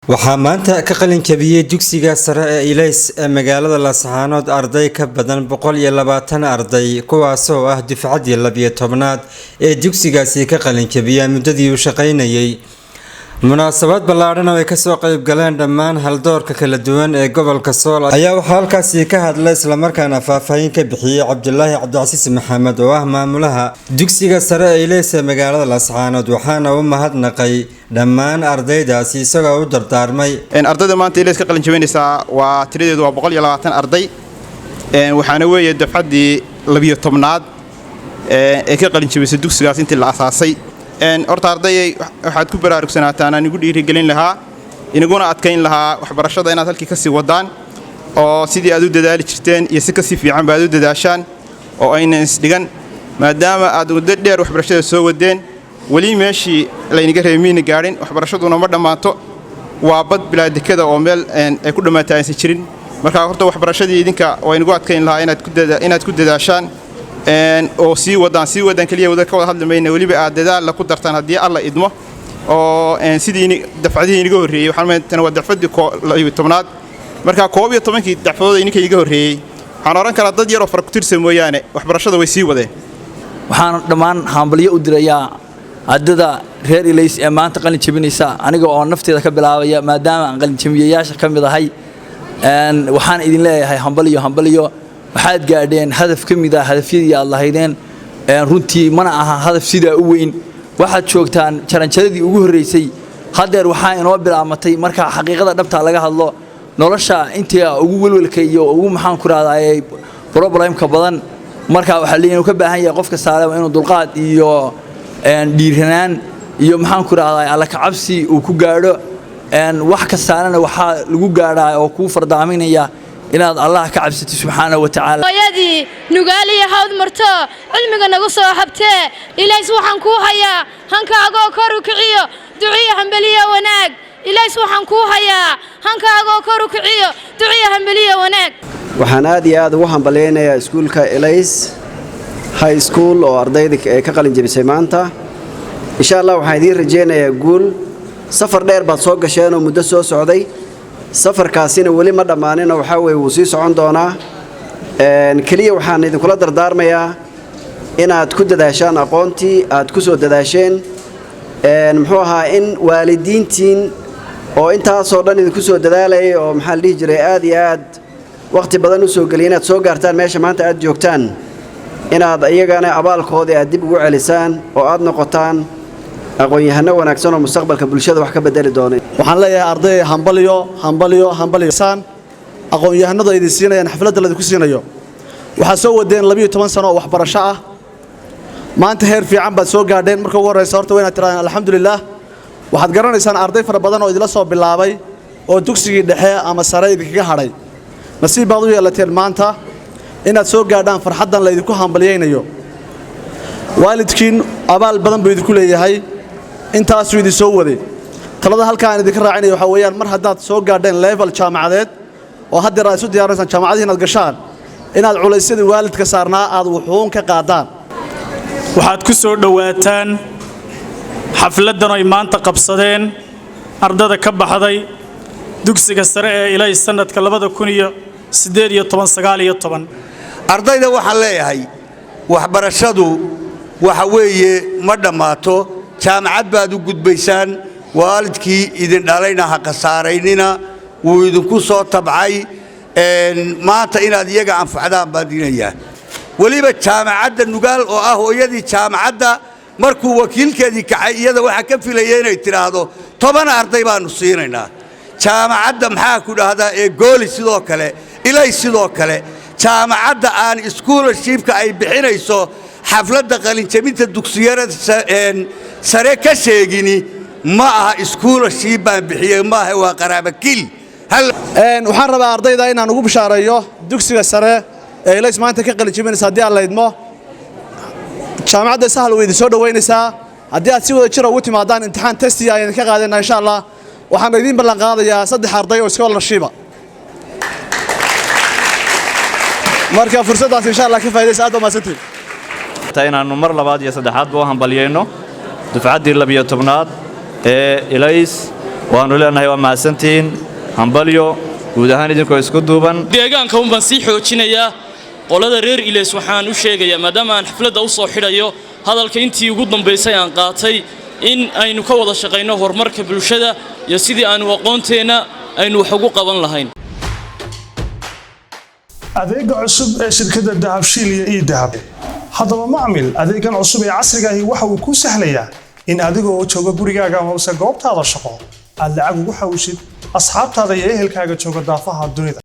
Waxaa maanta ka qalin jabiyey dugsiga sare ee Ilays ee magaalada Laascaanood arday ka badan 120 arday, kuwaasoo ah dufcaddii 12aad ee dugsigaasi ka qalin jabiya muddadii uu shaqaynayay. Munaasabad ballaadhan oo ay kasoo qayb galeen dhammaan haldoorka kala duwan ee gobolka Sool ayaa waxaa halkaasi ka hadlay, islamarkaana faahfaahin ka bixiyey, Cabdulaahi Cabdicasiis Maxamed oo ah maamulaha dugsiga sare ee Ilays ee magaalada Laascaanood, waxaana u mahadnaqay dhammaan ardaydaasi isagoo u dardaarmay. Ardayda maanta Ilays ka qalin jabinaysaa waa tiradeedu waa 120 arday, waxaana weeye dafcaddii 12aad ee ka qalin jabisay dugsigaas intii la asaasay. Horta ardayay, waxaad ku baraarugsanaataan, aan igu dhiirigelin lahaa, inaguna adkayn lahaa waxbarashada inaad halkii ka sii wadaan, oo sidii aad u dadaali jirteen iyo si kasii fiican ba aad u dadaashaan oo aynan isdhigan, maadaama aad muddo dheer waxbarashada soo wadeen. Weli meeshii laynaga reebay miyna gaadhin. Waxbarashaduna ma dhammaato, waa bad bilaa dekada oo meel ay ku dhammaataa aysan jirin. Marka horta waxbarashadii idinka waa inagu adkayn lahaa inaad ku dadaashaan oo sii wadaan, sii wadaan. Keliya wada ka wada hadli mayna, weliba aad dadaalla ku dartaan haddii Alla idmo, oo sidii dafcadihii inaga horreeyey. Waxaan tan waa dafcaddii 12aad. Marka 11kii dafcadood idinka iga horreeyey, waxaan odhan karaa dad yaroo fara ku tirsa mooyaane waxbarashada way sii wadeen. Waxaan dhammaan hambalyo u dirayaa ardada reer Ilays ee maanta qalin jabinaysa, aniga oo nafteeda ka bilaabaya, maadaama aan qalin jabiyayaasha ka mid ahay. Waxaan idin leeyahay hambalyo, hambalyo. Waxaad gaadheen hadaf ka mid ah hadafyadii aad lahaydeen. Runtii mana aha hadaf sidaa u weyn. Waxaad joogtaan jaranjaradii ugu horreysay. Haddeer waxaa inoo bilaabmatay, marka xaqiiqada dhabtaa laga hadlo, nolosha intii ugu welwelka iyo ugu, maxaan ku rahdaa, problemka badan. Marka waxaa leeyahay ka baahan yahay qofka saaleba inuu dulqaad iyo dhiiranaan iyo, maxaan ku rahdaa, Alla kacabsi uu ku gaadho. Wax kastaanana waxaa lagu gaadhaa oo kuu fardaaminaya inaad Allah ka cabsatid, subxaanahu wa tacaala. Hooyadii Nugaaliyo hawd marto cilmiga nagu soo habtee, Ilays waxaan kuu hayaa hankaagoo kor u kiciyo duciyo hambeliyo wanaag. Ilays waxaan kuu hayaa hankaagoo kor u kiciyo duciyo hambeliyo wanaag. Waxaan aad iyo aad ugu hambalyaynayaa iskuulka Elays High School oo ardayda ee ka qalin jebisay maanta. Insha Allah waxaan idiin rajaynayaa guul. Safar dheer baad soo gasheenoo muddo soo socday. Safarkaasina weli ma dhammaaninoo waxaa weeye wuu sii socon doonaa. Keliya waxaan idinkula dardaarmayaa inaad ku dadaashaan aqoontii aad ku soo dadaasheen, muxuu ahaa, in waalidiintiin oo intaasoo dhan idinku soo dadaalayay oo, maxaa la dhihi jiray, aad iyo aad wakhti badan u soo geliyay inaad soo gaartaan meesha maanta aad joogtaan, inaad iyagana abaalkoodii aad dib ugu celisaan oo aad noqotaan aqoon-yahano wanaagsan oo mustaqbalka bulshada wax ka bedeli doona. Waxaan leeyahay arday, hambalyo, hambalyo, hambalyo. Aqoon-yahanadu idin siinayaan, xafladda laydinku siinayo, waxaad soo wadeen 12 sano oo waxbarasho ah. Maanta heer fiican baad soo gaadheen. Marka ugu horraysa horta waa inaad tirahdaan alxamdulilaah. Waxaad garanaysaan arday fara badan oo idinla soo bilaabay oo dugsigii dhexe ama sare idinkaga hadhay. Nasiib baad u yeelateen maanta inaad soo gaadhaan farxaddan laydinku hambalyaynayo. Waalidkiin abaal badan buu idinku leeyahay, intaasuu idin soo waday. Talada halka aan idinka raacinaya waxaa weeyaan, mar haddaad soo gaadheen level jaamacadeed oo haddeer aad isu diyaarinaysaan jaamacadihii inaad gashaan, inaad culaysyadii waalidka saarnaa aad wuxuun ka qaadaan. Waxaad ku soo dhowaataan xafladdan ay maanta qabsadeen ardada ka baxday dugsiga sare ee Ilays sanadka 2018 19. Ardayda waxaan leeyahay, waxbarashadu waxa weeye ma dhammaato. Jaamacad baad u gudbaysaan. Waalidkii idin dhalayna ha khasaaraynina, wuu idinku soo tabcay. Maanta inaad iyaga anfacdaan baan dinayaa. Weliba jaamacadda Nugaal oo ah hooyadii jaamacadda, markuu wakiilkeedii kacay, iyada waxaa ka filaya inay tidhaahdo 10 arday baannu siinaynaa. Jaamacadda, maxaa ku dhahdaa, ee Gooli sidoo kale, Ilay sidoo kale, jaamacadda aan scholarshipka ay bixinayso xafladda qalinjabinta dugsiyada sare ka sheegini, ma aha scholarship baan bixiyey, maaha, waa qaraabakil. Waxaan rabaa ardayda inaan ugu bishaareeyo dugsiga sare ee Ilays maanta ka qalin jabinaysa, haddii aan laydmo, jaamacadda Sahal way idin soo dhowaynaysaa. Haddii aad si wada jira ugu timaadaan, imtixaan test ayaan idinka qaadayna insha Allah. Waxaan idiin ballan qaadayaa saddex arday oo scholarshipa. Marka fursaddaas insha Allah ka faa'idaysa. Aad baa mahadsantihin. Inaannu mar labaad iyo saddexaadba u hambalyayno dufcaddii 12aad ee Ilays. Waannu leenahay waa mahadsantihiin, hambalyo guud ahaan idinkoo isku duuban. Deegaanka un baan sii xoojinayaa. Qolada reer Ilays waxaan u sheegayaa, maadaama aan xafladda u soo xidhayo, hadalka intii ugu dambaysay aan qaatay, in aynu ka wada shaqayno horumarka bulshada iyo sidii aanu aqoonteenna aynu wax ugu qaban lahayn. Adeega cusub ee shirkadda Dahabshiil iyo eDahab. Haddaba macmil, adeegan cusub ee casriga ahi waxa uu kuu sahlayaa in adigoo jooga gurigaaga amase goobtaada shaqo aad lacag ugu xawshid asxaabtaada iyo ehelkaaga jooga daafaha dunida.